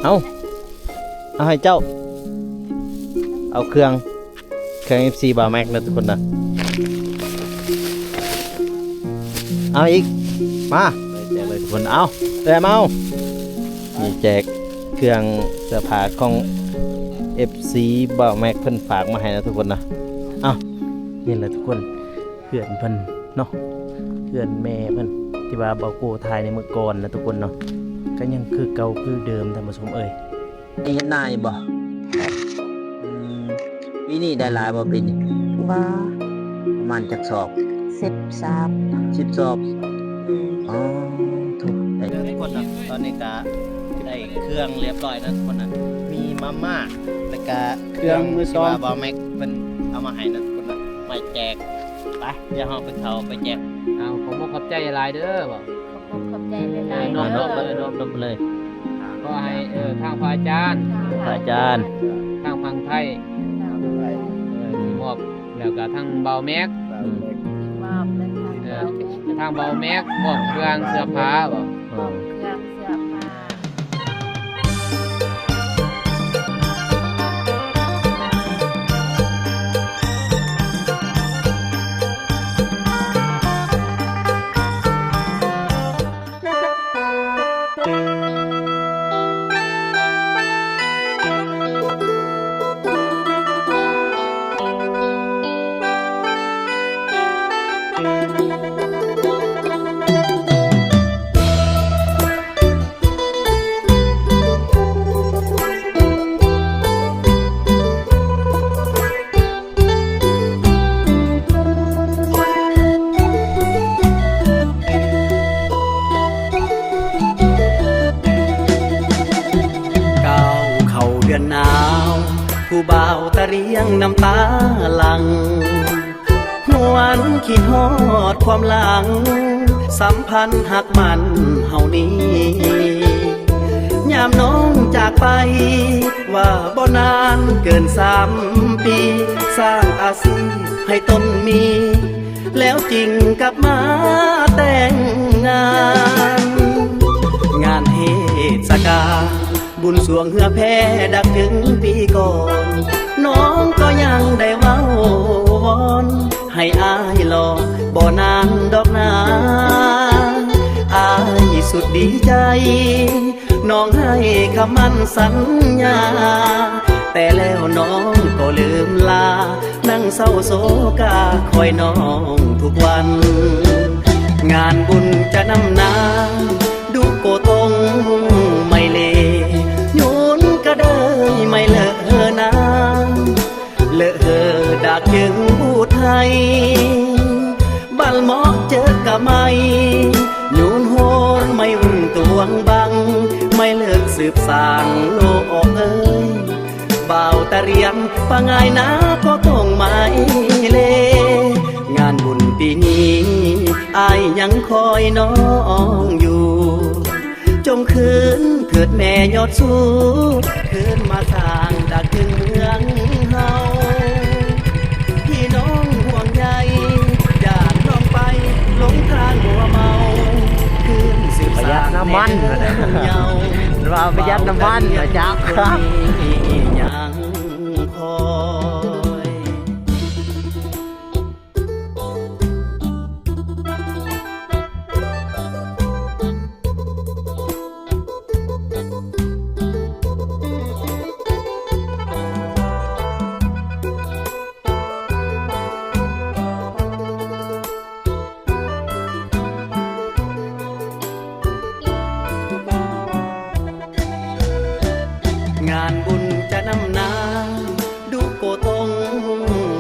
ເອົາ ເອົາໃຫ້ເຈົ້າ ເອົາເຄື່ອງ ເຄື່ອງເອັຟຊີບ່າວແມັກນະທຸກຄົນນະ. ເອົາອີກ ມາ ແຈກເລີຍທຸກຄົນ. ເອົາ ແຕ້ມເອົາ ນີ້ແຈກເຄື່ອງເສື້ອຜ້າຂອງເອັຟຊີບ່າວແມັກເພິ່ນຝາກມາໃຫ້ນະທຸກຄົນນະ. ເອົາ ນີ້ແຫຼະທຸກຄົນ ເຮືອນເພິ່ນເນາະ ເຮືອນແມ່ເພິ່ນ ທີ່ວ່າບ່າວໂກຖ່າຍໃນມື້ກ່ອນນະທຸກຄົນເນາະ ກໍຍັງຄືເກົ່າຄືເດີມທ່ານຜູ້ຊົມເອີຍ. ໄດ້ເຮັດນາຢູ່ບໍ່? ອືມ ປີນີ້ໄດ້ຫຼາຍບໍ່ປີນີ້? ບໍ່ ປະມານຈັກສອບ? ສິບສອບ ສິບສອບ. ອືມ ອໍ ທຸກ ໄດ້ ທຸກຄົນນະ ຕອນນີ້ກະໄດ້ເຄື່ອງລຽບຮ້ອຍນະທຸກຄົນນະ ມີມາມ່າ ແລ້ວກະເຄື່ອງ ເຄື່ອງມືສອງ ທີ່ວ່າບ່າວແມັກເພິ່ນເອົາມາໃຫ້ນະທຸກຄົນນະ ມາແຈກ. ໄປ ດຽວເຮົາໄປເຂົ້າໄປແຈກ. ເອົາ ຂອບອົກຂອບໃຈຫຼາຍເດີ. ຂອບອົກຂອບໃຈຫຼາຍໆ ເອີ ນ້ອມ ເດີ ນ້ອມ ເອີ ນ້ອມ ນ້ອມເລີຍ. ຂໍໃຫ້ ເອີ ທາງພະອາຈານ ພະອາຈານ ທາງຝັ່ງໄທ ເອີ ທີ່ມອບ ແລ້ວກະທາງບ່າວແມັກ ທີ່ມອບ ແລະທາງ ເອີ ບ່າວແມັກ ທາງບ່າວແມັກມອບເຄື່ອງເສື້ອຜ້າບໍ? ເອີ ເຄື່ອງເສື້ອຜ້າ. ກ້າວເຂົ້າເດືອນໜາວ ຜູ້ບ່າວຕາລຽງນ້ຳຕາຫຼັ່ງ ຫວນຄິດຮອດຄວາມຫຼັງ ສຳພັນຮັກໝັ້ນເຮົານີ້ ຍາມນ້ອງຈາກໄປ ວ່າບໍ່ນານເກີນສາມປີ ສ້າງອາຊີບໃຫ້ຕົນມີ ແລ້ວຈຶ່ງກັບມາແຕ່ງງານ ງານເທດສະການ ບຸນສວງເຮືອແພດັກເຖິງປີກ່ອນ ນ້ອງກໍຍັງໄດ້ເວົ້າວອນ ໃຫ້ອ້າຍລອ ບໍ່ນານດອກນາ ອ້າຍສຸດດີໃຈ ນ້ອງໃຫ້ຄຳໝັ້ນສັນຍາ ແຕ່ແລ້ວນ້ອງກໍລືມລາ ນັ່ງເສົ້າໂສກາຄອຍນ້ອງທຸກວັນ ງານບຸນຈະນຳໜ້າ ດຸໂກຕົງໄມເລ ຍູນກະເດີຍໄມເລີນາ ເລີເຮີດາກຈຶ່ງບູດໄທ ບັນເໝາະເຈີກະໄມ ຍູນໂຮນໄມວຶ່ນຕວງບັງ ໄມເລີກສືບສາງໂລອອກເອີຍ ບ່າວຕາລຽງປາງາຍນາກໍຕົງໄມເລ ງານບຸນປີນີ້ ອ້າຍຍັງຄອຍນ້ອງຢູ່ ຈົ່ງຄືນເທີດແມ່ຍອດຊູ ຄືນມາສ້າງດາກເຖິງເມືອງເຮົາ ພີ່ນ້ອງຫ່ວງໃຍ ຢ້ານນ້ອງໄປຫຼົງທາງມົວເມົາ ຄືນສືບ ປະຢັດນ້ຳມັນ ເອີ ເຍົາ ວ່າປະຢັດນ້ຳມັນ ປະຈັກ ຍັງຄອຍ. ງານບຸນຈະນຳໜ້າ ດຸໂກຕົງ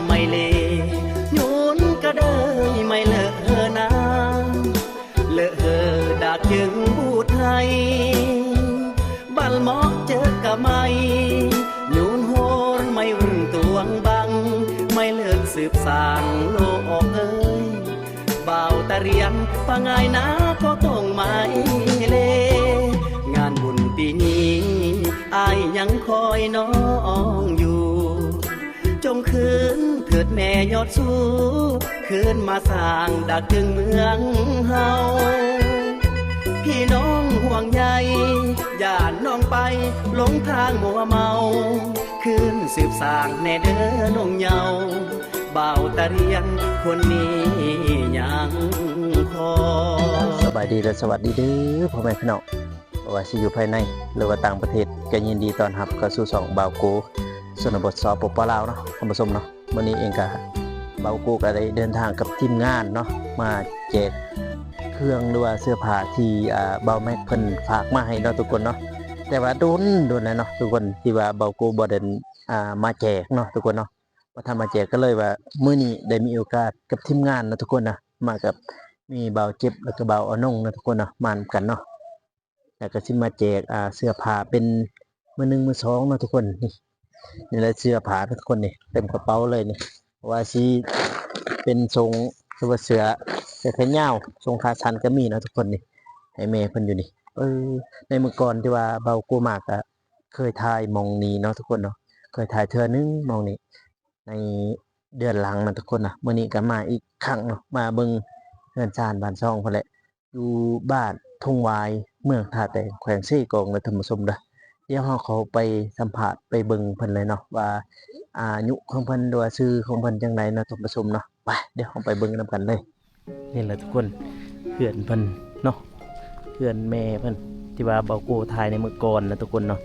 ໄມເລ ຍູນກະເດີຍໄມເລີນາ ເລີເຮີດາກຈຶ່ງບູດໄທ ບັນເໝາະເຈີກະໄມ ຍູນໂຮນໄມວຶ່ນຕວງບັງ ໄມເລີກສືບສາງໂລອອກເອີຍ ບ່າວຕາລຽງປາງາຍນາກໍຕົງໄມເລ ງານບຸນປີນີ້ ອ້າຍຍັງຄອຍນ້ອງຢູ່ ຈົ່ງຄືນເທີດແມ່ຍອດຊູ ຄືນມາສ້າງດາກເຖິງເມືອງເຮົາ ພີ່ນ້ອງຫ່ວງໃຍ ຢ້ານນ້ອງໄປຫຼົງທາງມົວເມົາ ຄືນສືບສ້າງແດ່ເດີນ້ອງເຍົາ ບ່າວຕາລຽນຄົນນີ້ຍັງຂໍ. ສະບາຍດີ ແລະ ສະຫວັດດີເດີພໍ່ແມ່ພີ່ນ້ອງ ບໍ່ວ່າຊິຢູ່ພາຍໃນ ຫຼືວ່າຕ່າງປະເທດ ກໍຍິນດີຕ້ອນຮັບເຂົ້າສູ່ຊ່ອງບ່າວໂກ ຊົນນະບົດ ສປປ ລາວ ເນາະ ທ່ານຜູ້ຊົມເນາະ. ມື້ນີ້ເອງກະ ບ່າວໂກກະໄດ້ເດີນທາງກັບທີມງານເນາະ ມາແຈກເຄື່ອງ ຫຼືວ່າເສື້ອຜ້າທີ່ ອ່າ ບ່າວແມັກເພິ່ນຝາກມາໃຫ້ເນາະທຸກຄົນເນາະ. ແຕ່ວ່າດົນ ດົນແລ້ວເນາະທຸກຄົນ ທີ່ວ່າບ່າວໂກບໍ່ໄດ້ ອ່າ ມາແຈກເນາະທຸກຄົນເນາະ ບໍ່ທັນມາແຈກ ກໍເລີຍວ່າມື້ນີ້ໄດ້ມີໂອກາດກັບທີມງານເນາະທຸກຄົນນະ ມາກັບມີບ່າວເຈັບ ແລ້ວກໍບ່າວອານົງເນາະທຸກຄົນເນາະ ມານຳກັນເນາະ. ແລ້ວກໍຊິມາແຈກ ອ່າ ເສື້ອຜ້າເປັນມືໜຶ່ງມືສອງເນາະທຸກຄົນ. ນີ້ ນີ້ແຫຼະເສື້ອຜ້າເນາະທຸກຄົນນີ້ ເຕັມກະເປົາເລີຍນີ້ ວ່າຊິເປັນຊົງ ຫຼືວ່າເສື້ອ ເສື້ອແຂນຍາວ ຊົງຂາສັ້ນກໍມີເນາະທຸກຄົນນີ້ ໃຫ້ແມ່ເພິ່ນຢູ່ນີ້. ເອີ ໃນມື້ກ່ອນທີ່ວ່າບ່າວໂກມາກໍເຄີຍຖ່າຍໝ່ອງນີ້ເນາະທຸກຄົນເນາະ ເຄີຍຖ່າຍເທື່ອໜຶ່ງໝ່ອງນີ້ ໃນເດືອນຫຼັງນະທຸກຄົນນະ. ມື້ນີ້ກໍມາອີກຄັ້ງເນາະ ມາເບິ່ງເຮືອນຊານບ້ານຊ່ອງເພິ່ນແຫຼະ ຢູ່ບ້ານທົ່ງຫວາຍ ເມືອງທ່າແຕງ ແຂວງເຊກອງເດີທ່ານຜູ້ຊົມເດີ. ດຽວເຮົາເຂົ້າໄປສຳພາດ ໄປເບິ່ງເພິ່ນເລີຍເນາະ ວ່າ ອາຍຸຂອງເພິ່ນ ຫຼືວ່າຊື່ຂອງເພິ່ນຈັ່ງໃດເນາະທ່ານຜູ້ຊົມເນາະ. ໄປ ດຽວເຮົາໄປເບິ່ງນຳກັນເລີຍ. ນີ້ແຫຼະທຸກຄົນ ເຮືອນເພິ່ນເນາະ ເຮືອນແມ່ເພິ່ນ ທີ່ວ່າບ່າວໂກຖ່າຍໃນມື້ກ່ອນນະທຸກຄົນເນາະ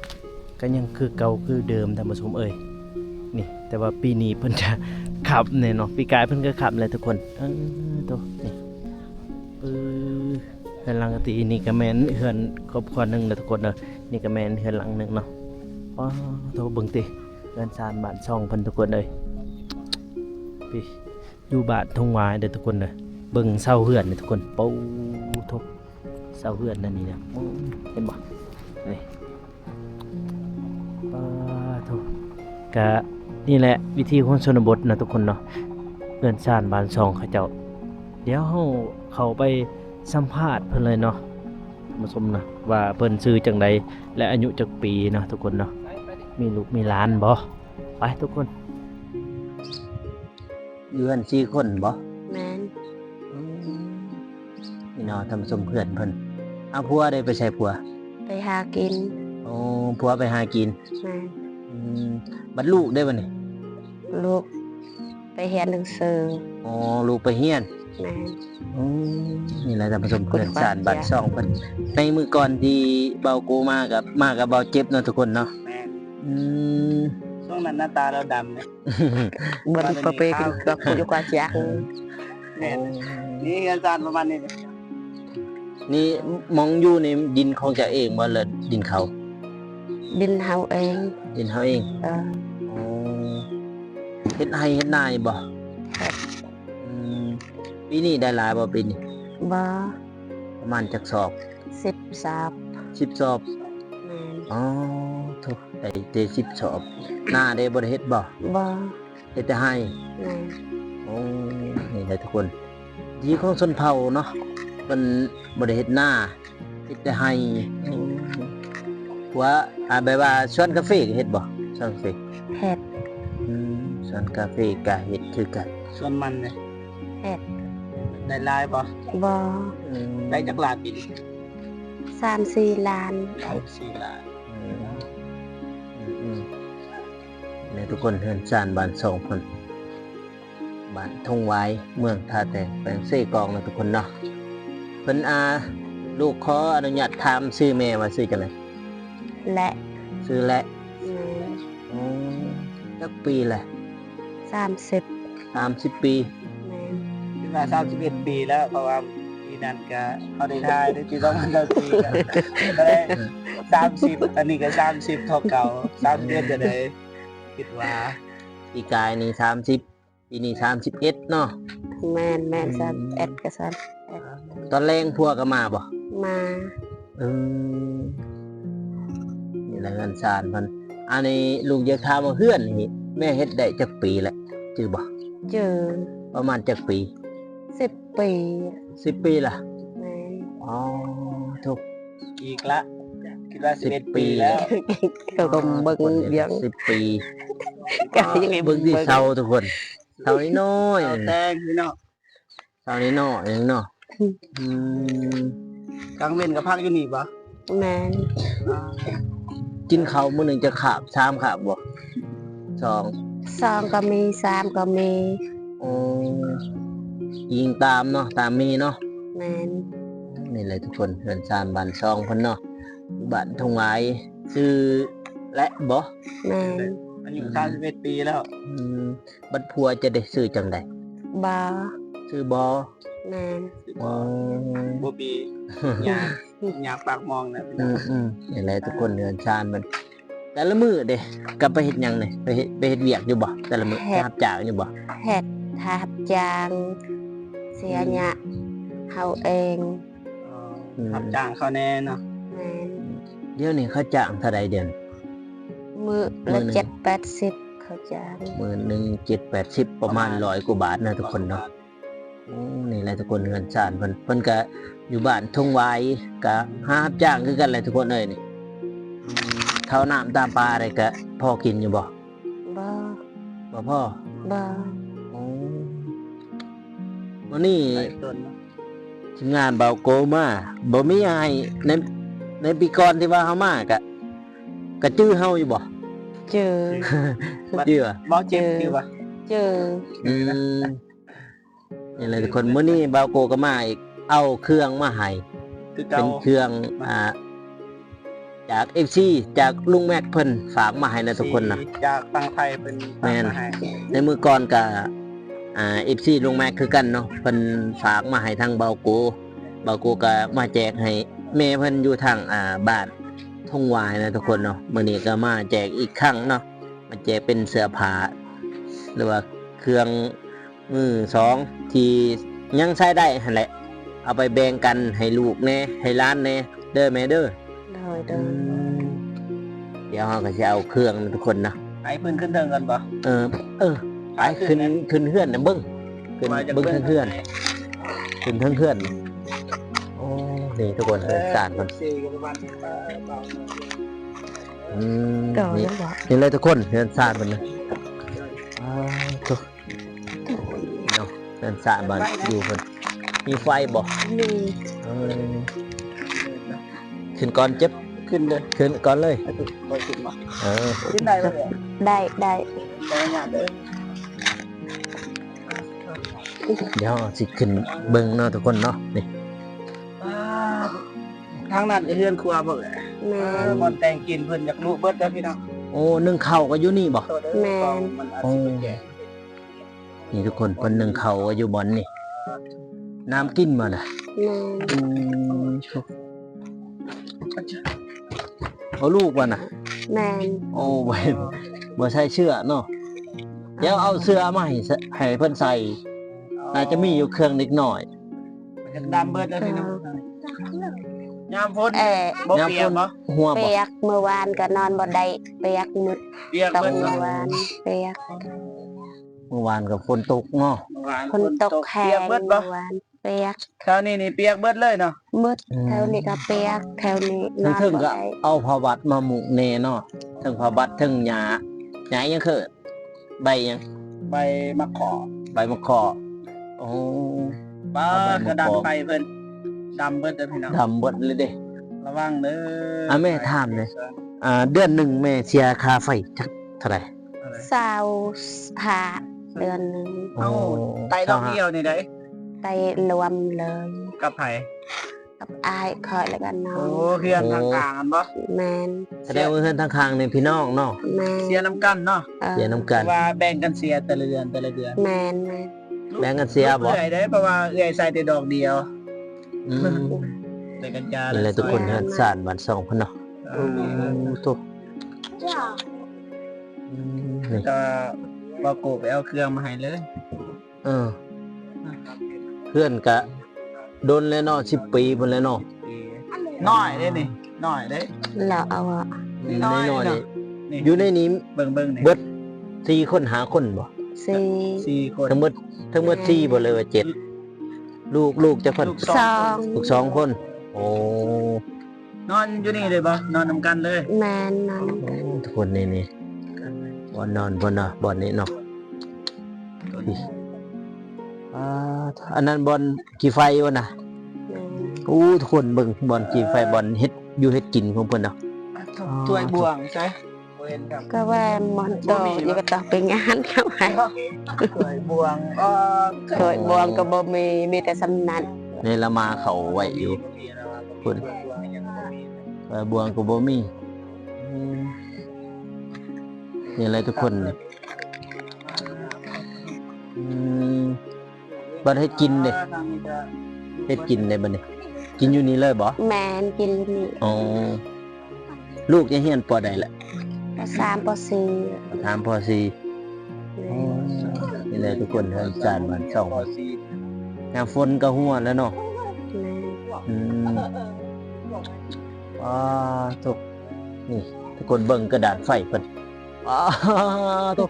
ກໍຍັງຄືເກົ່າຄືເດີມທ່ານຜູ້ຊົມເອີຍ. ນີ້ ແຕ່ວ່າປີນີ້ເພິ່ນຈະຂຳແດ່ເນາະ ປີກາຍເພິ່ນກໍຂຳແຫຼະທຸກຄົນ. ເອີ ໂຕ ນີ້ ເອີ ເຮືອນຫຼັງທີ່ນີ້ກໍແມ່ນເຮືອນຄອບຄົວໜຶ່ງນະທຸກຄົນເດີ. ນີ້ກໍແມ່ນເຮືອນຫຼັງໜຶ່ງເນາະ. ວ້າ ໂຕ ເບິ່ງຕິ ເຮືອນຊານບ້ານຊ່ອງເພິ່ນທຸກຄົນເອີຍ ນີ້ ຢູ່ບ້ານທົ່ງຫວາຍເດີທຸກຄົນເດີ. ເບິ່ງເສົາເຮືອນນີ້ທຸກຄົນ ໂອ້ໂທ້ ເສົາເຮືອນອັນນີ້ນະ ໂອ້ ເຫັນບໍ່ນີ້ ປາໂທ້. ກະນີ້ແຫຼະວິຖີຂອງຊົນນະບົດນະທຸກຄົນເນາະ ເຮືອນຊານບ້ານຊ່ອງເຂົາເຈົ້າ. ດຽວເຮົາເຂົ້າໄປສຳພາດເພິ່ນເລີຍເນາະ ມາຊົມນະ ວ່າເພິ່ນຊື່ຈັ່ງໃດ ແລະ ອາຍຸຈັກປີເນາະທຸກຄົນເນາະ ມີລູກມີຫຼານບໍ່. ໄປທຸກຄົນ ຢູ່ເຮືອນສີ່ຄົນບໍ່? ແມ່ນ. ອືມ ນີ້ເນາະທ່ານຜູ້ຊົມ ເພື່ອນເພິ່ນ. ເອົາ ຜົວເດ ໄປໃສຜົວ? ໄປຫາກິນ. ໂອ້ ຜົວໄປຫາກິນ. ແມ່ນ. ອືມ ບັດລູກເດບັດນີ້? ລູກໄປຮຽນໜັງສື. ອໍ ລູກໄປຮຽນ. ແມ່ນ. ອືມ ນີ້ແຫຼະທ່ານຜູ້ຊົມ ເພື່ອນຊານບ້ານຊ່ອງເພິ່ນ. ໃນມື້ກ່ອນທີ່ບ່າວໂກມາກັບ ມາກັບບ່າວເຈັບເນາະທຸກຄົນເນາະ. ແມ່ນ. ອືມ ຊ່ວງນັ້ນໜ້າຕາລາວດຳເດ້ ບໍ່ໄດ້ປະເປ ເກືອບຢູ່ກວ່າຈັກ. ແມ່ນ. ໂອ້ ນີ້ເຮືອນຊານປະມານນີ້. ນີ້ໝ່ອງຢູ່ນີ້ດິນຂອງເຈົ້າເອງບໍ່ ຫຼືດິນເຂົາ? ດິນເຮົາເອງ. ດິນເຮົາເອງ. ເອີ. ໂອ້ ເຮັດໄຮ່ເຮັດນາຢູ່ບໍ່? ເຮັດ. ອືມ ປີນີ້ໄດ້ຫຼາຍບໍ່ປີນີ້? ບໍ່. ປະມານຈັກສອບ? ສິບສອບ. ສິບສອບ. ແມ່ນ. ອໍ ໂທ້ ໄດ້ແຕ່ສິບສອບ. ນາເດ ບໍ່ໄດ້ເຮັດບໍ່? ບໍ່. ເຮັດແຕ່ໄຮ່. ແມ່ນ. ໂອ້ ນີ້ແຫຼະທຸກຄົນ ວິຖີຂອງຊົນເຜົ່າເນາະ ເພິ່ນບໍ່ໄດ້ເຮັດນາ ເຮັດແຕ່ໄຮ່. ອືມ ວ່າ ອ່າ ແບບວ່າສວນກາເຟກໍເຮັດບໍ່? ສວນກາເຟ. ເຮັດ. ອືມ ສວນກາເຟກໍເຮັດຄືກັນ. ສວນມັນເດ? ເຮັດ. ໄດ້ຫຼາຍບໍ່? ບໍ່. ອືມ ໄດ້ຈັກລ້ານປີນີ້? ສາມສີ່ລ້ານ. ສາມສີ່ລ້ານ. ອືມ ອືມໆ ນີ້ທຸກຄົນ ເຮືອນຊານບ້ານຊ່ອງເພິ່ນ ບ້ານທົ່ງຫວາຍ ເມືອງທ່າແຕງ ແຂວງເຊກອງເນາະທຸກຄົນເນາະ. ເພິ່ນ ອ່າ ລູກຂໍອະນຸຍາດຖາມຊື່ແມ່ວ່າຊື່ຈັ່ງໃດ? ແລະ. ຊື່ແລະ. ແມ່ນ. ໂອ້ ຈັກປີແລະ? ສາມສິບ. ສາມສິບປີ. ແມ່ນ. ຄິດວ່າສາມສິບເອັດປີແລ້ວ ເພາະວ່າປີນັ້ນກະເຮົາໄດ້ຖ່າຍໃນປີສອງພັນຊາວສີ່ ກະ ກະໄດ້ສາມສິບ ອັນນີ້ກະສາມສິບເທົ່າເກົ່າ. ສາມສິບເອັດຈັ່ງໃດ ຄິດວ່າ ປີກາຍນີ້ສາມສິບ ປີນີ້ສາມສິບເອັດເນາະ. ແມ່ນໆ. ອືມ ສາມສິບເອັດ ກະສາມສິບເອັດ. ຕອນແລງຜົວກໍມາບໍ່? ມາ. ເອີ ນີ້ລະເຮືອນຊານເພິ່ນ. ອັນນີ້ລູກຢາກຖາມວ່າເຮືອນນີ້ແມ່ເຮັດໄດ້ຈັກປີແລ້ວ ຈື່ບໍ່? ຈື່. ປະມານຈັກປີ? ສິບປີ. ສິບປີລະ? ແມ່ນ. ອໍ ໂທ້ ອີກລະ ຄິດວ່າສິບເອັດປີແລ້ວ. ເຂົາກໍເບິ່ງວຽງ ສິບປີ ກະຍັງໃຫ້ເບິ່ງ ເບິ່ງທີ່ເສົາທຸກຄົນ. ເສົານ້ອຍໆ ເສົາແຕງພີ່ນ້ອງ ເສົານ້ອຍໆເອງເນາະ. ອືມ ກາງເວັນກໍພັກຢູ່ນີ້ບໍ່? ແມ່ນ. ກິນເຂົ້າມື້ໜຶ່ງຈັກຄາບ? ສາມຄາບບໍ່? ສອງ ສອງກໍມີ ສາມກໍມີ. ໂອ້ ອີງຕາມເນາະ ຕາມມີເນາະ. ແມ່ນ. ນີ້ແຫຼະທຸກຄົນ ເຮືອນຊານບ້ານຊ່ອງເພິ່ນເນາະ ຢູ່ບ້ານທົ່ງຫວາຍ. ຊື່ແລະບໍ່? ແມ່ນ. ອາຍຸສາມສິບເອັດປີແລ້ວ. ອືມ ບັດຜົວຈະໄດ້ຊື່ຈັ່ງໃດ? ບໍ່. ຊື່ບໍ່? ແມ່ນ. ອໍ ບໍ່ມີ ຍາກ ຍາກປາກມອງນະ. ອືມໆ ນີ້ແຫຼະທຸກຄົນ ເຮືອນຊານມັນ. ແຕ່ລະມື້ເດ ກໍໄປເຮັດຫຍັງນີ້? ໄປເຮັດ ໄປເຮັດວຽກຢູ່ບໍ່? ແຕ່ລະມື້ໄປຮັບຈ້າງຢູ່ບໍ່? ເຮັດ ຮັບຈ້າງ ເສຍຫຍ້າເຮົາເອງ. ອໍ ອືມ ຮັບຈ້າງເຂົາແດ່ເນາະ. ແມ່ນ. ດຽວນີ້ເຂົາຈ້າງເທົ່າໃດດຽວນີ້? ມື້ລະ ມື້ໜຶ່ງ ເຈັດແປດສິບ ເຂົາຈ້າງ. ມື້ໜຶ່ງເຈັດແປດສິບ ປະມານຮ້ອຍກວ່າບາດນະທຸກຄົນເນາະ. ໂອ້ ນີ້ແຫຼະທຸກຄົນ ເຮືອນຊານເພິ່ນ ເພິ່ນກະຢູ່ບ້ານທົ່ງຫວາຍ ກະຫາຮັບຈ້າງຄືກັນແຫຼະທຸກຄົນເອີຍນີ້. ເຂົ້ານ້ຳຕາປາໄດ້ກະພໍກິນຢູ່ບໍ່? ບໍ່. ບໍ່ພໍ? ບໍ່. ໂອ້ ມື້ນີ້ທີມງານບ່າວໂກມາ ບໍ່ມີໃຫ້ໃນ ໃນປີກ່ອນທີ່ວ່າເຮົາມາກະ ກະຈື່ເຮົາຢູ່ບໍ່? ຈື່. ຈື່ຫວາ? ບໍ່ເຈັບ ຈື່ຫວາ? ຈື່. ອືມ ນີ້ແຫຼະທຸກຄົນ ມື້ນີ້ບ່າວໂກກໍມາອີກ ເອົາເຄື່ອງມາໃຫ້ ຄືເກົ່າ ເປັນເຄື່ອງ ອ່າ ຈາກເອັຟຊີ ຈາກລຸງແມັກເພິ່ນຝາກມາໃຫ້ນະທຸກຄົນນະ. ຈາກຝັ່ງໄທເພິ່ນຝາກມາໃຫ້. ແມ່ນ. ໃນມື້ກ່ອນກໍ ອ່າ ເອັຟຊີລຸງແມັກຄືກັນເນາະ ເພິ່ນຝາກມາໃຫ້ທາງບ່າວໂກ ບ່າວໂກກໍມາແຈກໃຫ້ແມ່ເພິ່ນຢູ່ທາງ ອ່າ ບ້ານທົ່ງຫວາຍນະທຸກຄົນເນາະ. ມື້ນີ້ກໍມາແຈກອີກຄັ້ງເນາະ ມາແຈກເປັນເສື້ອຜ້າ ຫຼືວ່າເຄື່ອງ ມືສອງທີ່ຍັງໃຊ້ໄດ້ຫັ້ນແຫຼະ ເອົາໄປແບ່ງກັນໃຫ້ລູກແດ່ ໃຫ້ຫຼານແດ່ເດີແມ່ເດີ. ໂດຍ ໂດຍ. ອືມ ດຽວເຮົາກໍຊິເອົາເຄື່ອງນະທຸກຄົນນະ. ໃຫ້ເພິ່ນຂຶ້ນເທິງກ່ອນບໍ່? ເອີ ເອີ ໄປຂຶ້ນ ຂຶ້ນເຮືອນນະເບິ່ງ ຂຶ້ນເບິ່ງເທິງເຮືອນ ຂຶ້ນເທິງເຮືອນ. ໂອ້ ນີ້ທຸກຄົນ ເຮືອນຊານເພິ່ນ. ອືມ ນີ້ ນີ້ແຫຼະທຸກຄົນ ເຮືອນຊານເພິ່ນນະ. ອ້າວ ໂທ້ ເນາະ ເຮືອນຊານບ້ານຢູ່ເພິ່ນ ມີໄຟບໍ່? ມີ. ເອີ ຂຶ້ນກ່ອນເຈັບ ຂຶ້ນເລີຍ ຂຶ້ນກ່ອນເລີຍ. ເອີ ຂຶ້ນໄດ້ບໍ່? ໄດ້ ໄດ້. ຂໍອະນຸຍາດເດີ ດຽວເຮົາຊິຂຶ້ນເບິ່ງເນາະທຸກຄົນເນາະ. ນີ້ ອ່າ ທາງນັ້ນກໍເຮືອນຄົວບໍ່ເອີຍ? ແມ່ນ. ເອີ ບ່ອນແຕ່ງກິນເພິ່ນຢາກລຸເບິດເດີພີ່ນ້ອງ. ໂອ້ ໜຶ້ງເຂົ້າກໍຢູ່ນີ້ບໍ່? ແມ່ນ. ໂອ້ ນີ້ທຸກຄົນ ເພິ່ນໜຶ້ງເຂົ້າກໍຢູ່ບ່ອນນີ້. ນ້ຳກິນບໍ່ນະ? ແມ່ນ. ອືມ ໂອ້ ລູກບໍ່ນະ? ແມ່ນ. ໂອ້ ບໍ່ ບໍ່ໃສ່ເສື້ອເນາະ. ດຽວເອົາເສື້ອມາໃຫ້ ໃຫ້ເພິ່ນໃສ່ ໜ້າຈະມີຢູ່ເຄື່ອງເດັກນ້ອຍ. ມັນຈະດຳເບິດເລີຍພີ່ນ້ອງ. ຍາມຝົນ ເອີ ບໍ່ປຽກບໍ່? ຫົວບໍ່? ປຽກ ມື້ວານກໍນອນບໍ່ໄດ້ ປຽກໝົດ. ປຽກເບິດ ເນາະ ມື້ວານປຽກ. ມື້ວານກໍຝົນຕົກເນາະ. ຝົນຕົກແຮງ ປຽກເບິດບໍ່? ມື້ວານປຽກ. ແຖວນີ້ນີ້ປຽກເບິດເລີຍເນາະ. ໝົດ. ອືມ ແຖວນີ້ກໍປຽກ ແຖວນີ້ ເທິງໆກໍເອົາຜ້າບັດມາມຸງແດ່ເນາະ. ເທິງຜ້າບັດ ເທິງຫຍ້າ ຫຍ້າຫຍັງເຄີ? ໃບຫຍັງ? ໃບໝາກເຂາະ. ໃບໝາກເຂາະ. ໂອ້ ປ້າ ກະດັງໄຟເພິ່ນ ດຳເບິດເດີພີ່ນ້ອງ. ດຳເບິດເລີຍເດ້. ລະວັງເດີ. ອ່າ ແມ່ຖາມແດ່ ອ່າ ເດືອນໜຶ່ງແມ່ເສຍຄ່າໄຟຈັກເທົ່າໃດ? ຊາວຫ້າ ເດືອນໜຶ່ງ. ໂອ້ ເອົາ ໄຕ່ດອກດຽວນີ້ໃດ? ໄຕ່ລວມເລີຍ. ກັບໃຜ? ກັບອ້າຍຂ້ອຍແລ້ວກັນເນາະ. ໂອ້ ເຮືອນທາງຂ້າງຫັ້ນບໍ່? ແມ່ນ. ສະແດງວ່າເຮືອນທາງຂ້າງນີ້ພີ່ນ້ອງເນາະ. ແມ່ນ. ເສຍນຳກັນເນາະ. ເອີ ເສຍນຳກັນ. ແຕ່ວ່າແບ່ງກັນເສຍແຕ່ລະເດືອນ ແຕ່ລະເດືອນ. ແມ່ນໆ. ແບ່ງກັນເສຍບໍ່? ເອື້ອຍເດ້ ເພາະວ່າເອື້ອຍໃສ່ແຕ່ດອກດຽວ. ອືມ ແຕ່ກັນຢາ. ນີ້ແຫຼະທຸກຄົນ ເຮືອນຊານບ້ານຊ່ອງເພິ່ນເນາະ. ເອີ ໂອ້ ໂທ້. ອືມ ນີ້ ກໍບໍ່ໂກໄປເອົາເຄື່ອງມາໃຫ້ເລີຍ. ເອີ ເຮືອນກະດົນແລ້ວເນາະ ສິບປີພຸ້ນແລ້ວເນາະ. ນ້ອຍເດ້ນີ້ ນ້ອຍເດ້. ລາວເອົາອະ ນ້ອຍໆ ນີ້ ນີ້ ຢູ່ໃນນີ້ ເບິ່ງໆ ນີ້ ເບິດສີ່ຄົນ ຫ້າຄົນບໍ່? ສີ່ ສີ່ຄົນ. ທັງໝົດ ທັງໝົດສີ່ບໍ່ ຫຼືວ່າເຈັດ? ລູກ ລູກຈັກຄົນ? ສອງ ລູກສອງຄົນ. ໂອ້ ນອນຢູ່ນີ້ເລີຍບໍ່? ນອນນຳກັນເລີຍ. ແມ່ນ ນອນນຳກັນ. ໂອ້ ທຸກຄົນ ນີ້ ນີ້ ບ່ອນນອນເພິ່ນເນາະ ບ່ອນນີ້ເນາະ. ອ່າ ອັນນັ້ນບ່ອນຂີ້ໄຟບໍ່ນະ? ແມ່ນ. ໂອ້ ທຸກຄົນເບິ່ງ ບ່ອນຂີ້ໄຟ ບ່ອນເຮັດ ຢູ່ເຮັດກິນຂອງເພິ່ນດອກ. ຖ້ວຍບ່ວງໃສ? ກໍວ່າໝອນໂຕະຢູ່ກໍຕ້ອງໄປງານເຂົາໃຫ້. ຖ້ວຍບ່ວງ ເອີ ຖ້ວຍບ່ວງກໍບໍ່ມີ ມີແຕ່ສ່ຳນັ້ນ. ໃນລະມາເຂົາໄວ້ຢູ່ພຸ້ນ ຖ້ວຍບ່ວງກໍບໍ່ມີ. ອືມ ນີ້ແຫຼະທຸກຄົນ. ອືມ ບັດເຮັດກິນເດ້? ເຮັດກິນເດ້ບັດນີ້? ກິນຢູ່ນີ້ເລີຍບໍ່? ແມ່ນ ກິນຢູ່ນີ້. ອໍ ລູກຈະຮຽນ ປ.ໃດລະ? ປ.ສາມ ປ.ສີ່. ປ.ສາມ ປ.ສີ່. ແມ່ນ. ອໍ ນີ້ແຫຼະທຸກຄົນ ເຮືອນຊານບ້ານຊ່ອງ. ຍາມຝົນກໍຮົ່ວແລ້ວເນາະ. ແມ່ນ. ອືມ ປາໂທ້ ນີ້ທຸກຄົນເບິ່ງກະດານໄຟເພິ່ນ. ປາໂທ້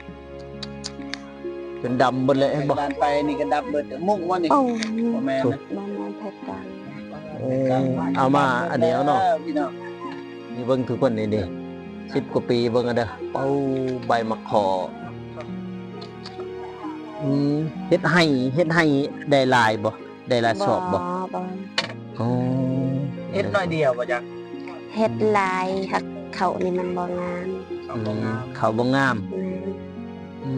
ຈົນດຳເບິດເລີຍ ເຫັນບໍ່? ກະດານໄຟນີ້ກໍດັບເບິດ. ມຸກບໍ່ນີ້? ໂອ້ ບໍ່ແມ່ນ ບໍ່ແມ່ນເພັດກັນ. ເອີ ເອົາມາອັນນີ້ເອົາເນາະ ພີ່ນ້ອງ. ນີ້ເບິ່ງທຸກຄົນ ນີ້ ນີ້ ສິບກວ່າປີ ເບິ່ງເອົາເດີ. ໂອ້ ໃບໝາກຂໍ. ອືມ ເຮັດໄຮ່ ເຮັດໄຮ່ໄດ້ຫຼາຍບໍ່? ໄດ້ຫຼາຍຊອບບໍ່? ບໍ່ ບໍ່. ອໍ ເຮັດໜ້ອຍດຽວບໍ່ຈັກ? ເຮັດຫຼາຍ ຫາກເຂົ້ານີ້ມັນບໍ່ງາມ. ເຂົ້າບໍ່ງາມ. ອືມ ເຂົ້າບໍ່ງາມ. ແມ່ນ. ອື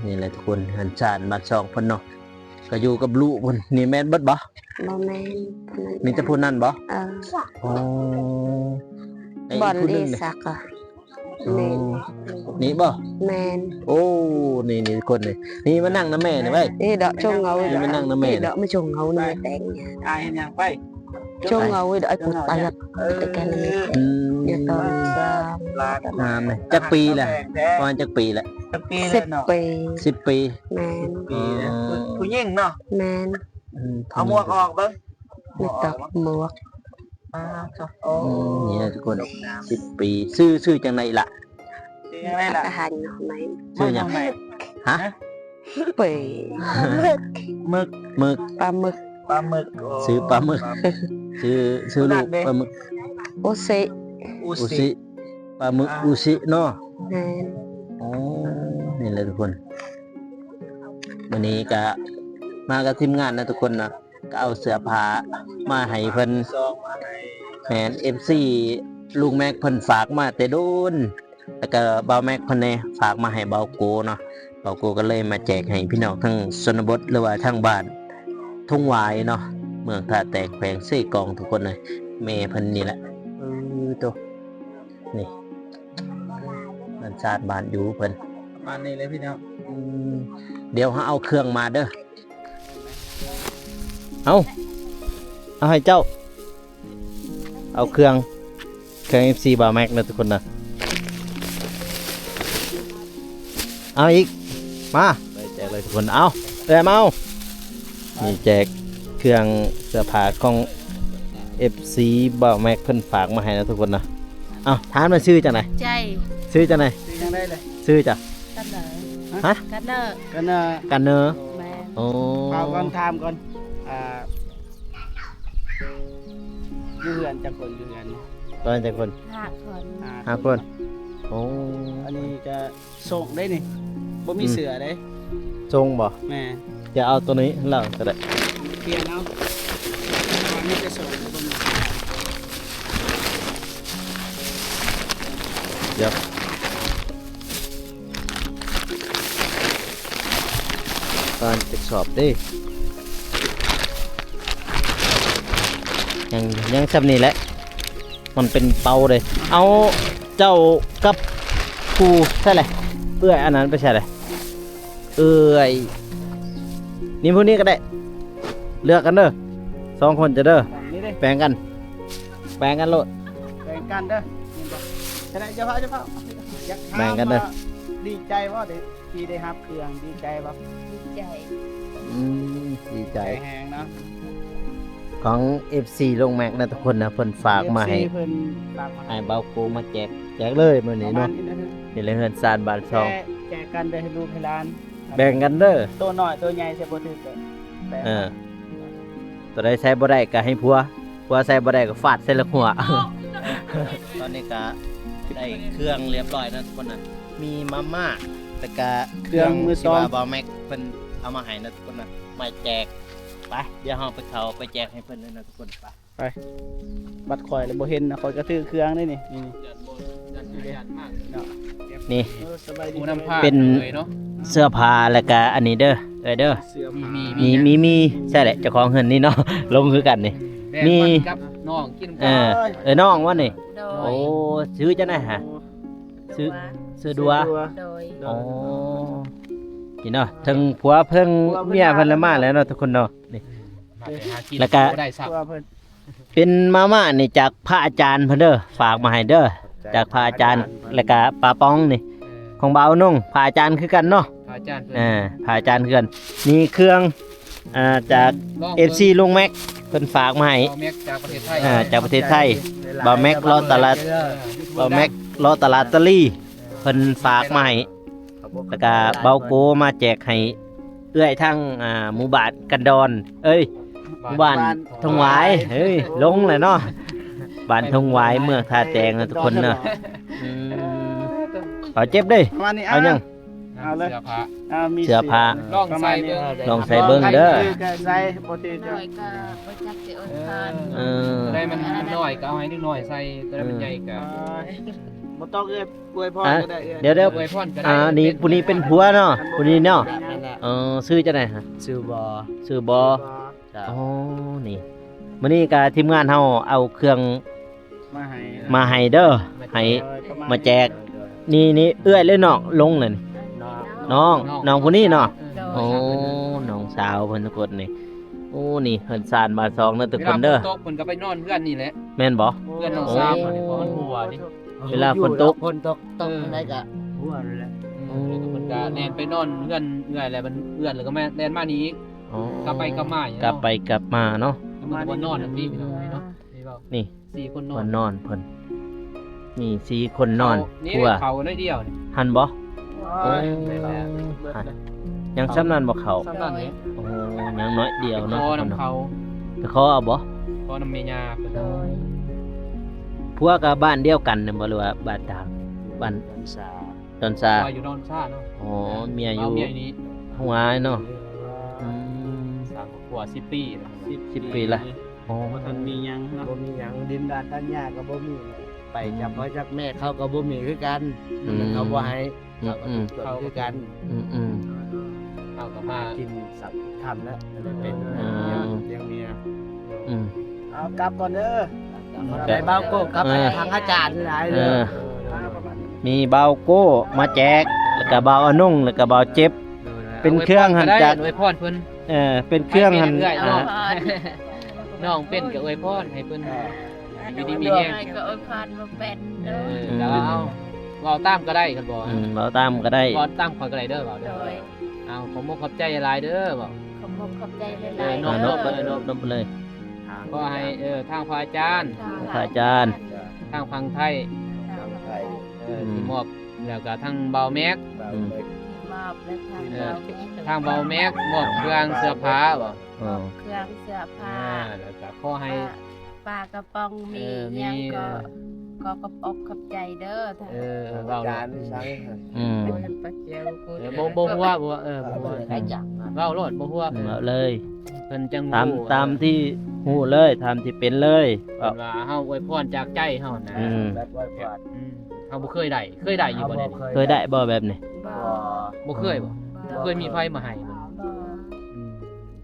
ມ ນີ້ແຫຼະທຸກຄົນ ເຮືອນຊານບ້ານຊ່ອງເພິ່ນເນາະ ກໍຢູ່ກັບລູກເພິ່ນ. ນີ້ແມ່ນເບິດບໍ່? ບໍ່ແມ່ນ. ມີແຕ່ຜູ້ນັ້ນບໍ່? ເອີ. ອໍ ບໍ່ ອີກຜູ້ໜຶ່ງ ອີສັກ. ອໍ ນີ້ບໍ່? ແມ່ນ. ໂອ້ ນີ້ ນີ້ຄົນນີ້ ນີ້ມານັ່ງນຳແມ່ນີ້ໄວ້. ນີ້ດອກ ຊົງເຫງົາ ນີ້ມານັ່ງນຳແມ່. ນີ້ດອກ ມາຊົງເຫງົານຳແມ່ແຕງ. ອາຍເຮັດຫຍັງໄປ? ຊົງເຫງົາດອກ ອາຍຜູ້ຕາຍ. ເອີ ແຕ່ແກ່ນຳແມ່. ອືມ ຢ່າຕ້ອງ. ງາມເລີຍ. ຈັກປີລະ? ປະມານຈັກປີລະ? ສິບປີ. ສິບປີ. ແມ່ນ. ອືມ ຜູ້ຍິງເນາະ. ແມ່ນ. ອືມ ເອົາໝວກອອກເບິ່ງ. ໝວກອອກ. ມີແຕ່ໝວກ. ໂອ້ ນີ້ທຸກຄົນ ສິບປີ. ຊື່ ຊື່ຈັ່ງໃດລະ? ຊື່ຈັ່ງໃດລະ? ທະຫານນ້ອງໃໝ່. ຊື່ຫຍັງ? ຮະ? ເປີຍ. ໝຶກ. ໝຶກ. ປາໝຶກ. ປາໝຶກ. ໂອ້ ຊື່ປາໝຶກ. ປາໝຶກ. ຊື່ ຊື່ລູກປາໝຶກ. ອຸຊິ. ອຸຊິ. ປາໝຶກອຸຊິເນາະ. ແມ່ນ. ໂອ້ ນີ້ແຫຼະທຸກຄົນ ມື້ນີ້ກະມາກັບທີມງານນະທຸກຄົນນະ. ກໍເອົາເສື້ອຜ້າມາໃຫ້ເພິ່ນ. ແມ່ນ ເອັຟຊີ ລຸງແມັກເພິ່ນຝາກມາແຕ່ດົນ ແລ້ວກໍບ່າວແມັກເພິ່ນແດ່ ຝາກມາໃຫ້ບ່າວໂກເນາະ. ບ່າວໂກກໍເລີຍມາແຈກໃຫ້ພີ່ນ້ອງທາງຊົນນະບົດ ຫຼືວ່າທາງບ້ານທົ່ງຫວາຍເນາະ ເມືອງທ່າແຕງ ແຂວງເຊກອງ ທຸກຄົນເອີຍ. ແມ່ເພິ່ນນີ້ແຫຼະ. ເອີ ໂຕ ນີ້ ເຮືອນຊານບ້ານຢູ່ເພິ່ນ ປະມານນີ້ເລີຍພີ່ນ້ອງ. ອືມ ດຽວເຮົາເອົາເຄື່ອງມາເດີ. ເອົາ ເອົາໃຫ້ເຈົ້າ ເອົາເຄື່ອງ ເຄື່ອງ ເອັຟຊີ ບ່າວແມັກນະທຸກຄົນນະ. ເອົາອີກ ມາ ໄປແຈກເລີຍທຸກຄົນ. ເອົາ ເອີ ມາເອົາ ນີ້ແຈກເຄື່ອງເສື້ອຜ້າຂອງ ເອັຟຊີ ບ່າວແມັກເພິ່ນຝາກມາໃຫ້ນະທຸກຄົນນະ. ເອົາ ຖາມວ່າຊື່ຈັ່ງໃດ? ໃຈ. ຊື່ຈັ່ງໃດ? ຊື່ຈັ່ງໃດເລີຍ? ຊື່ຈ້ະ? ກັນເນີ. ຮະ? ກັນເນີ. ກັນເນີ. ກັນເນີ. ແມ່ນ. ໂອ້ ຖາມກ່ອນ ຖາມກ່ອນ ອ່າ ຢູ່ເຮືອນຈັກຄົນ? ຢູ່ເຮືອນ ຢູ່ເຮືອນຈັກຄົນ? ຫ້າຄົນ. ຫ້າຄົນ. ໂອ້ ອັນນີ້ກະ ໂຊງເດ້ນີ້ ບໍ່ມີເສື້ອເດ້. ໂຊງບໍ່? ແມ່ນ. ຈະເອົາໂຕນີ້ລະກໍໄດ້ ປ່ຽນເອົາ ວ່າມີແຕ່ໂຊງບໍ່ມີ. ດຽວ ປານຈັກສອບເດ້. ຍັງ ຍັງຊ່ຳນີ້ແຫຼະ. ມັນເປັນເປົາເດ້. ເອົາ ເຈົ້າກັບຜູ້ໃສລະ? ເອື້ອຍອັນນັ້ນໄປໃສລະ? ເອື້ອຍ ນີ້ ຜູ້ນີ້ກໍໄດ້ ເລືອກກັນເດີ ສອງຄົນຈະເດີ. ນີ້ເດ້ ແບ່ງກັນ ແບ່ງກັນໂລດ ແບ່ງກັນເດີ. ແບ່ງກັນເດີ. ຢາກຖາມວ່າດີໃຈບໍ່ ທີ່ໄດ້ຮັບເຄື່ອງ ດີໃຈບໍ່? ດີໃຈ. ອືມ ດີໃຈ ໃຈແຮງເນາະ. ຂອງ ເອັຟຊີ ລຸງແມັກນະທຸກຄົນນະ ເພິ່ນຝາກມາໃຫ້ ເອັຟຊີ ເພິ່ນຝາກມາໃຫ້ ໃຫ້ບ່າວໂກມາແຈກ ແຈກເລີຍມື້ນີ້ເນາະ. ປະມານນີ້ນະ ນີ້ແຫຼະເຮືອນຊານບ້ານຊ່ອງ ແຈກກັນເດີ ໃຫ້ລູກໃຫ້ຫຼານ ແບ່ງກັນເດີ. ໂຕນ້ອຍໂຕໃຫຍ່ໃສ່ບໍ່ຖືກເດີ. ເອີ ໂຕໃດໃສ່ບໍ່ໄດ້ກໍໃຫ້ຜົວ ຜົວໃສ່ບໍ່ໄດ້ກໍຟາດໃສ່ລະຫົວ. ຕອນນີ້ກໍໄດ້ເຄື່ອງຮຽບຮ້ອຍນະທຸກຄົນນະ ມີມາມ່າ ແລ້ວກໍເຄື່ອງ ເຄື່ອງມືສອງ ທີ່ວ່າບ່າວແມັກເພິ່ນເອົາມາໃຫ້ນະທຸກຄົນນະ ມາແຈກ. ໄປ ດຽວເຮົາໄປເຂົ້າໄປແຈກໃຫ້ເພິ່ນເລີຍນະທຸກຄົນ ໄປ. ໄປ ບັດຂ້ອຍລະບໍ່ເຫັນນະ ຂ້ອຍກະຖືເຄື່ອງເດ້ນີ້ ນີ້ ນີ້ ເອີ ສະບາຍດີ ຜູ້ນຳພາ ເປັນເອີຍເນາະ ເສື້ອຜ້າ ແລ້ວກະອັນນີ້ເດີ ເອີຍເດີ ມີ ມີ ມີ ມີ ມີ ໃຊ່ແຫຼະ ເຈົ້າຂອງເຮືອນນີ້ເນາະ ລົງຄືກັນນີ້ ແບ່ງ ມີ ປັນກັບນ້ອງກິນ ເອີ ເອີ ນ້ອງວ່ານີ້ ໂດຍ ໂອ້ ຊື່ຈັ່ງໃດຫະ? ຊື່ ຊື່ດັວ ໂດຍ ໂອ້ ນີ້ເນາະ ເທິງຜົວເພິ່ນ ຜົວເພິ່ນ ເມຍເພິ່ນລະມາແລ້ວເນາະ ທຸກຄົນເນາະ ນີ້ ມາແຕ່ຫາກິນ ແລ້ວກະ ບໍ່ໄດ້ຊັບ ເປັນມາມ່ານີ້ຈາກພະອາຈານເພິ່ນເດີ ຝາກມາໃຫ້ເດີ ຈາກພະອາຈານ ແລ້ວກະປາປອງນີ້ ເອີ ຂອງບ່າວນົງ ພະອາຈານຄືກັນເນາະ ພະອາຈານເພິ່ນ ເອີ ພະອາຈານຄືກັນ ນີ້ເຄື່ອງ ອ່າ ຈາກ ລອງເບິ່ງ ເອັຟຊີ ລຸງແມັກ ເພິ່ນຝາກມາໃຫ້ ບ່າວແມັກຈາກປະເທດໄທ ອ່າ ຈາກປະເທດໄທ ບ່າວແມັກເລາະຕະຫຼາດ ເອີ ບ່າວແມັກເລາະຕະຫຼາດຕະລີ ເພິ່ນຝາກມາໃຫ້ ແລ້ວກະບ່າວໂກມາແຈກໃຫ້ເອື້ອຍທາງ ອ່າ ໝູ່ບ້ານກັນດອນ ເອີຍ ໝູ່ບ້ານທົ່ງຫວາຍ ເອີຍ ຫຼົງແລ້ວເນາະ ບ້ານທົ່ງຫວາຍ ເມືອງທ່າແຕງເນາະ ທຸກຄົນເນາະ ອືມ ເອົາເຈັບເດ້ ປະມານນີ້ ເອົາຫຍັງ? ເອົາເລີຍ ເສື້ອຜ້າ ອ່າ ມີເສື້ອຜ້າ ລອງໃສ່ເບິ່ງ ລອງໃສ່ເບິ່ງເດີ ຖືກະໃສ່ ບໍ່ຖືກະ ນ້ອຍກະບໍ່ຈັກຊິອວຍພອນ ເອີ ໂຕໃດມັນ ມັນນ້ອຍກະເອົາໃຫ້ເດັກນ້ອຍໃສ່ ໂຕໃດມັນໃຫຍ່ກະ ບໍ່ຕ້ອງເອີຍ ອວຍພອນກະໄດ້ເອີຍ ດຽວໆ ອວຍພອນກະໄດ້ ອ່າ ນີ້ ຜູ້ນີ້ເປັນຜົວເນາະ ຜູ້ນີ້ເນາະ ເອີ ຊື່ຈັ່ງໃດຫະ? ຊື່ບໍ່ ຊື່ບໍ່ ເຈົ້າ ໂອ້ ນີ້ ມື້ນີ້ກະທີມງານເຮົາເອົາເຄື່ອງ ມາໃຫ້ ມາໃຫ້ເດີ ໃຫ້ ເອີ ມາແຈກ ໂດຍ ໂດຍ ນີ້ ນີ້ເອື້ອຍ ຫຼື ນ້ອງ ລົງນັ້ນ ນ້ອງ ນ້ອງ ນ້ອງຜູ້ນີ້ເນາະ ໂດຍ ໂອ້ ນ້ອງສາວເພິ່ນທຸກຄົນນີ້ ໂອ້ ນີ້ເຮືອນຊານບ້ານຊ່ອງເດີທຸກຄົນເດີ ເວລາຝົນຕົກເພິ່ນກະໄປນອນເຮືອນນີ້ແຫຼະ ແມ່ນບໍ່? ເຮືອນນ້ອງສາວນີ້ ໂອ້ ເພາະມັນຮົ່ວນີ້ ເວລາຝົນຕົກ ຝົນຕົກ ຕົກ ເອີ ຈັ່ງໃດກະຮົ່ວນັ້ນແຫຼະ ເອີ ແລ້ວກະເພິ່ນກະແລ່ນໄປນອນເຮືອນເອື້ອຍ ແລ້ວມັນເອື້ອນ ແລ້ວກະມາ ແລ່ນມານີ້ອີກ ອໍ ກັບໄປກັບມາຢູ່ ກັບໄປກັບມາເນາະ ແລ້ວມັນກະບໍ່ນອນນຳທີ່ພີ່ນ້ອງເອີຍເນາະ ນີ້ ສີ່ຄົນນອນ ບ່ອນນອນເພິ່ນ ນີ້ສີ່ຄົນນອນ ເຂົ້າ ນີ້ ຄົວ ເຂົ້າໜ້ອຍດຽວນີ້ ຫັ້ນບໍ່? ໂອ້ຍ ໂອ້ຍ ແມ່ນແລ້ວ ຍັງສ່ຳນັ້ນບໍ່ເຂົ້າ ສ່ຳນັ້ນນີ້ ໂອ້ ຍັງໜ້ອຍດຽວເນາະ ໄປຂໍນຳເຂົາ ໄປຂໍເອົາບໍ່? ຂໍນຳແມ່ຍ່າເພິ່ນ ໂດຍ ຜົວກະບ້ານດຽວກັນແມ່ນບໍ່ ຫຼືວ່າບ້ານຕ່າງ? ບ້ານດອນຊາ ດອນຊາ ຜົວຢູ່ດອນຊາເນາະ ອໍ ເມຍຢູ່ ເອົາເມຍຢູ່ນີ້ ຫົວເນາະ ເອີ ອືມ ສ້າງຄອບຄົວສິບປີ ສິບ ສິບປີລະ ອໍ ບໍ່ທັນມີຫຍັງເນາະ ບໍ່ມີຫຍັງ ດິນດອນຕັດຫຍ້າກະບໍ່ມີ ໄປຈາກພໍ່ຈາກແມ່ເຂົາກະບໍ່ມີຄືກັນ ອືມ ເຂົາບໍ່ໃຫ້ ອືມ ເຂົາກະ ອືມ ທຸກຈົນຄືກັນ ອືມໆ ເຮົາກະມາກິນສັບຄ່ຳແລ້ວ ເປັນ ອືມ ລ້ຽງເມຍ ອືມ ເອົາກັບກ່ອນເດີ ຂອບໃຈບ່າວໂກ ກັບ ເອີ ທາງອາຈານຫຼາຍເດີ ເອີ ມີບ່າວໂກມາແຈກ ແລ້ວກະບ່າວອານົງ ແລ້ວກະບ່າວເຈັບ ເປັນເຄື່ອງຫັ້ນຈາກ ອວຍພອນກະໄດ້ ອວຍພອນເພິ່ນ ເອີ ເປັນເຄື່ອງຫັ້ນ ໃຫ້ເປັນເອື້ອຍ ອ່າ ນ້ອງ ນ້ອງເປັນກະອວຍພອນໃຫ້ເພິ່ນ ເອີ ຢູ່ດີມີແຮງ ໃຜກະອວຍພອນບໍ່ເປັນເດີ ເອີ ອືມ ເອົາ ເວົ້າຕາມກະໄດ້ຄັນບໍ່ ອືມ ເວົ້າຕາມກະໄດ້ ເວົ້າຕາມຂ້ອຍກະໄດ້ເດີ ເວົ້າເດີ ໂດຍ ເອົາ ຂອບມຸກຂອບໃຈຫຼາຍເດີ ເວົ້າ ຂອບມຸກຂອບໃຈຫຼາຍໆ ເອີ ເນາະ ເນາະ ເນາະ ເນາະ ເນາະ ເນາະ ເນາະ ຂໍໃຫ້ ເອີ ທາງພະອາຈານ ພະອາຈານ ທາງຝັ່ງໄທ ທາງໄທ ເອີ ອືມ ທີ່ມອບ ແລ້ວກະທາງບ່າວແມັກ ບ່າວແມັກ ທີ່ມອບ ແລະທາງ ເອີ ບ່າວແມັກ ທາງບ່າວແມັກ ມອບເຄື່ອງເສື້ອຜ້າບໍ່? ເອີ ເຄື່ອງເສື້ອຜ້າ ອ່າ ແລ້ວກະຂໍໃຫ້ ປາກະປ໋ອງມີ ເອີ ມີຫຍັງກະ ເອີ ຂໍຂອບອົກຂອບໃຈເດີ ເອີ ເວົ້າ ອາຈານ ອືມ ເອີ ບໍ່ ບໍ່ ບໍ່ ເອີ ບໍ່ ເວົ້າໂລດ ບໍ່ ເວົ້າເລີຍ ເພິ່ນຈັ່ງ ຕາມ ຮູ້ ຕາມທີ່ຮູ້ເລີຍ ຕາມທີ່ເປັນເລີຍ ເພິ່ນວ່າເຮົາອວຍພອນຈາກໃຈເຮົານະ ອືມ ແບບອວຍພອນ ອືມ ເຮົາບໍ່ເຄີຍໄດ້ ເຄີຍໄດ້ຢູ່ບໍ່ນີ້? ເຄີຍໄດ້ບໍ່ແບບນີ້? ບໍ່ ບໍ່ເຄີຍບໍ່? ບໍ່ເຄີຍມີໃຜມາໃຫ້ບໍ່? ອືມ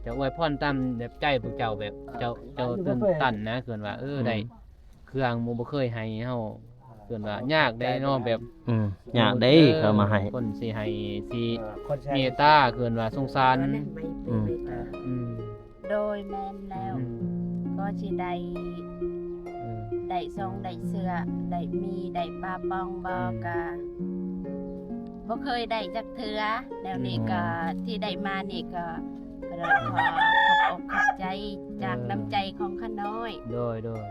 ຈະອວຍພອນຕາມແບບໃຈພວກເຈົ້າ ແບບເຈົ້າ ເຈົ້າຕື່ນຕັນນະ ເອີ້ນວ່າ ເອີ ອືມ ໄດ້ເຄື່ອງໝູ່ບໍ່ເຄີຍໃຫ້ເຮົາ ເອີ້ນວ່າຍາກໄດ໋ເນາະ ແບບ ອືມ ຍາກເດ້ ເອີ ເຂົາມາໃຫ້ ຄົນຊິໃຫ້ຊິ ເອີ ເມດຕາ ເອີ້ນວ່າສົງສານ ອືມ ອືມ ໂດຍ ແມ່ນແລ້ວ ອືມ ກໍຊິໄດ້ ເອີ ໄດ້ຊົງໄດ້ເສື້ອ ໄດ້ມີ ໄດ້ປາປ໋ອງບໍ່ ອືມ ກະບໍ່ເຄີຍໄດ້ຈັກເທື່ອ ແນວນີ້ ອືມ ກະທີ່ໄດ້ມານີ້ກະ ກະໄດ້ຂໍຂອບອົກຂອບໃຈຈາກ ເອີ ນ້ຳໃຈຂອງຂ້ານ້ອຍ ໂດຍ ໂດຍ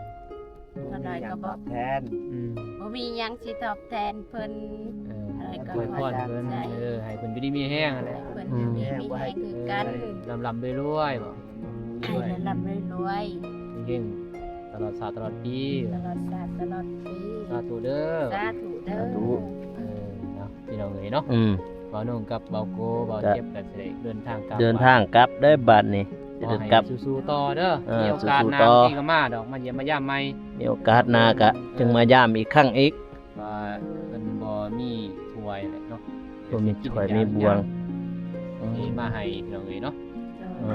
ຂ້ານ້ອຍກະບໍ່ ຕອບແທນ ອືມ ບໍ່ມີຫຍັງຊິຕອບແທນເພິ່ນ ເອີ ເອີ ກະອວຍພອນເພິ່ນ ໃຫ້ເພິ່ນຢູ່ດີມີແຮງຫັ້ນແຫຼະ ໃຫ້ເພິ່ນ ອືມ ຢູ່ດີມີແຮງຄືກັນ ເອີ ລ່ຳໆລວຍໆ ໃຫ້ລ່ຳໆລວຍໆ ເຮັງໆ ຕະຫຼອດຊາດຕະຫຼອດປີ ຕະຫຼອດຊາດຕະຫຼອດປີ ສາທຸເດີ ສາທຸເດີ ສາທຸ ເອີ ເນາະ ພີ່ນ້ອງເອີຍເນາະ ອືມ ບ່າວນົງກັບບ່າວໂກ ບ່າວເຈັບກະຊິໄດ້ເດີນທາງກັບ ເດີນທາງກັບເດີບາດນີ້ ຈະເດີນກັບ ຂໍໃຫ້ສູ້ໆຕໍ່ເດີ. ເອີ ມີໂອກາດໜ້າ ສູ້ໆຕໍ່ ບາງທີກໍມາດອກ ມາຢ້ຽມມາຢາມໃໝ່. ມີໂອກາດໜ້າກໍ ເອີ ຈຶ່ງມາຢາມອີກຄັ້ງອີກ. ວ່າເພິ່ນບໍ່ມີຖ້ວຍແຫຼະເນາະ ບໍ່ມີຖ້ວຍມີບ່ວງ ເອີ ມາໃຫ້ພີ່ນ້ອງເອີຍເນາະ. ເອີ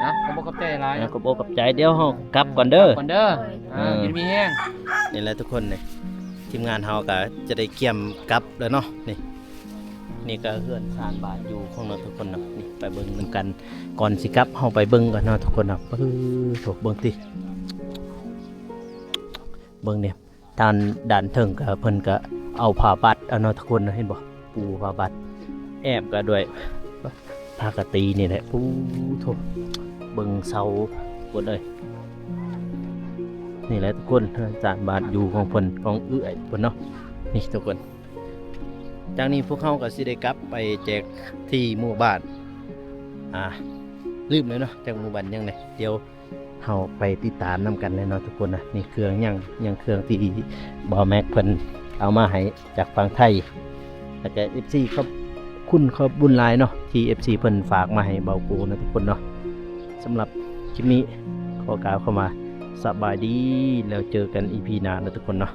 ນະ ຂອບອົກຂອບໃຈຫຼາຍ ເອີ ຂອບອົກຂອບໃຈ. ດຽວເຮົາກັບກ່ອນເດີ ກັບກ່ອນເດີ. ເອີ ເອີ ຢູ່ດີມີແຮງ. ນີ້ແຫຼະທຸກຄົນ ນີ້ ທີມງານເຮົາກໍຈະໄດ້ກຽມກັບແລ້ວເນາະ. ນີ້ ນີ້ກໍເຮືອນຊານບ້ານຢູ່ຂອງເຮົາທຸກຄົນເນາະ. ນີ້ ໄປເບິ່ງນຳກັນ ກ່ອນຊິກັບ ເຮົາໄປເບິ່ງກັນເນາະທຸກຄົນເນາະ. ເບິ່ງຕິ ເບິ່ງນີ້ ດ້ານ ດ້ານເທິງກໍເພິ່ນກໍເອົາຜ້າບັດເອົາເນາະທຸກຄົນເນາະ. ເຫັນບໍ່ ປູຜ້າບັດ ແອ້ມກໍດ້ວຍຜ້າກະຕີນີ້ແຫຼະ. ໂອ້ໂທ້ ເບິ່ງເສົາພຸ້ນເອີຍ. ນີ້ແຫຼະທຸກຄົນ ເຮືອນຊານບ້ານຢູ່ຂອງເພິ່ນ ຂອງເອື້ອຍເພິ່ນເນາະ. ນີ້ທຸກຄົນ ຈາກນີ້ພວກເຮົາກໍຊິໄດ້ກັບໄປແຈກທີ່ໝູ່ບ້ານ ອ່າ ລືມແລ້ວເນາະ ຈັກໝູ່ບ້ານຫຍັງແດ່. ດຽວເຮົາໄປຕິດຕາມນຳກັນເລີຍເນາະທຸກຄົນນະ. ນີ້ເຄື່ອງຫຍັງ ຫຍັງ ເຄື່ອງທີ່ບ່າວແມັກເພິ່ນເອົາມາໃຫ້ຈາກຝັ່ງໄທ ແລ້ວກໍເອັຟຊີ ຂອບຄຸນຂອບບຸນຫຼາຍເນາະ ທີ່ເອັຟຊີເພິ່ນຝາກມາໃຫ້ບ່າວໂກເນາະທຸກຄົນເນາະ. ສຳລັບຄລິບນີ້ຂໍກ່າວຄຳວ່າສະບາຍດີ ແລ້ວເຈີກັນອີພີໜ້າເນາະທຸກຄົນເນາະ.